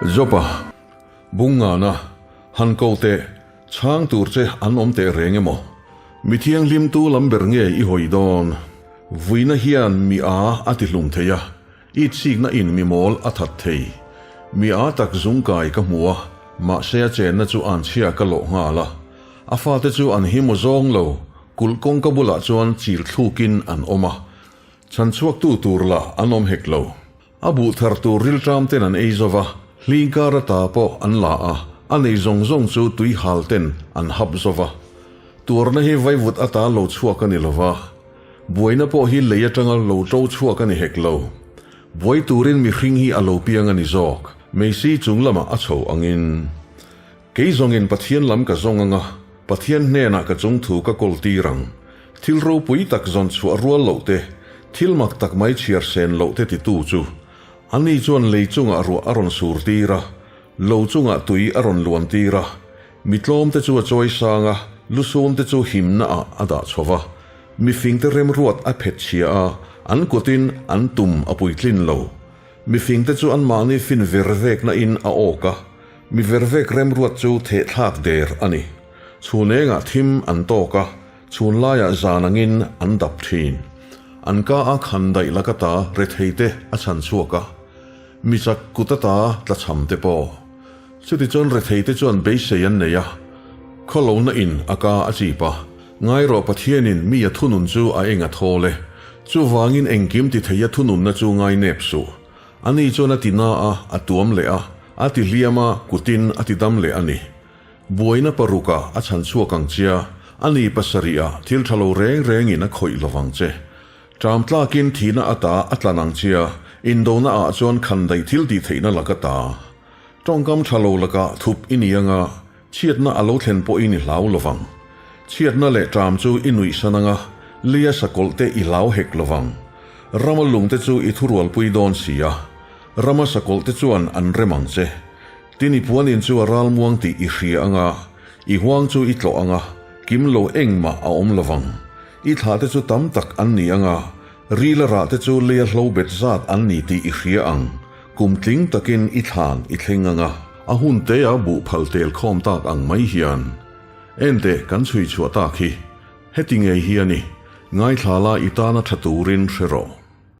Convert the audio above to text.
Jopa, Bungngana, han ko teh, chhang tur che an awm teh reng emaw? Mi thianghlim tu lam ber nge i hawi dawn? Vuina hian mi a a ti hlum thei a, i chikna in mi mawl a that thei. Mi a tak zungkai ka hmu a, mahse a chenna chu anchhia ka lawh nghal a. A fate chu an him aw zawng lo, kulh kawngka bulah chuan chil thlukin an awm a, chhanchhuaktu tur lah an awm hek lo. A buh thar tur rilṭam ten an ei zo va, hling kar ata pawh an la a, a nei zawng zawng chu tui hal ten an hap zo va. Tuarna hi vaivut ata lo chhuak a ni lo va, buaina pawh hi lei aṭanga lo ṭo chhuak a ni hek lo. Buai turin mihring hi a lo piang a ni zawk, Meisi chung lamah a chho angin. Kei zawngin Pathian lam ka zawng anga, Pathian hnenah ka chung thu ka kawl tir ang. Thil ropui tak zawn chhuah rual loh te, thil mak tak mai chhiar sen loh te titu chu. Ani chuan lei chungah ruah a rawn sur tir a, lo chungah tui a rawn luan tir a. Mi tlawm te chu a chawi sang a, lusun te chu himna ah a dah chho va. Mi fing te remruat a phet chhia a, an kutin an tum a puitlin lo. Mi fing te chu anmahni fin ver vekna in a awk a. Mi vervek remruat chu thehthlak der a ni. Chhun engah thim an tawk a, chhun laiah zan angin an dap thin. An ka a khan daih laka ta rethei te a chhan chhuak a, mi chak kut ata tlachham te pawh. Chutichuan rethei te chuan beisei an nei a, khawlona in a ka a chip a, Ngairawh Pathianin mi a thunun chu a eng a thawl e. Chuvangin engkim ti thei a thununna chu ngainep suh. Ani chuan a ti na a, a tuam leh a, a ti hliam a, kutin a ti dam leh a ni. Buaina parukah a chhan chhuak ang chia, a ni pasarihah thil tha lo reng rengin a khawih lo vang che. Ṭam tlakin thihna ata a tlan ang chia, indona ah chuan khan daih thil tih theihna laka ta. Ṭawngkam tha lo lakah thup i ni anga, chhiatna a lo thlen pawhin i hlau lo vang. Chhiatna leh ṭam chu i nuih san anga, lia sakawlh te i hlau hek lo vang. Rama lungte chu i thurualpui dawn si a, rama sakawlh te chuan an rem ang che. Tin i puanin chu a ralmuang tih i hria anga, i huang chu i tlawh anga, kim lo engmah a awm lo vang. I thlah te chu tam tak an ni anga, rila rah te chu leia hlo bet zat an ni tih i hria ang. Kum tling takin i thlan i thleng anga, a hun te a buh phal tel khawm tak ang mai hian. Enteh kan chhui chhuah tak hi, heti ngei hi a ni, ngaithla la i tana tha turin hre rawh.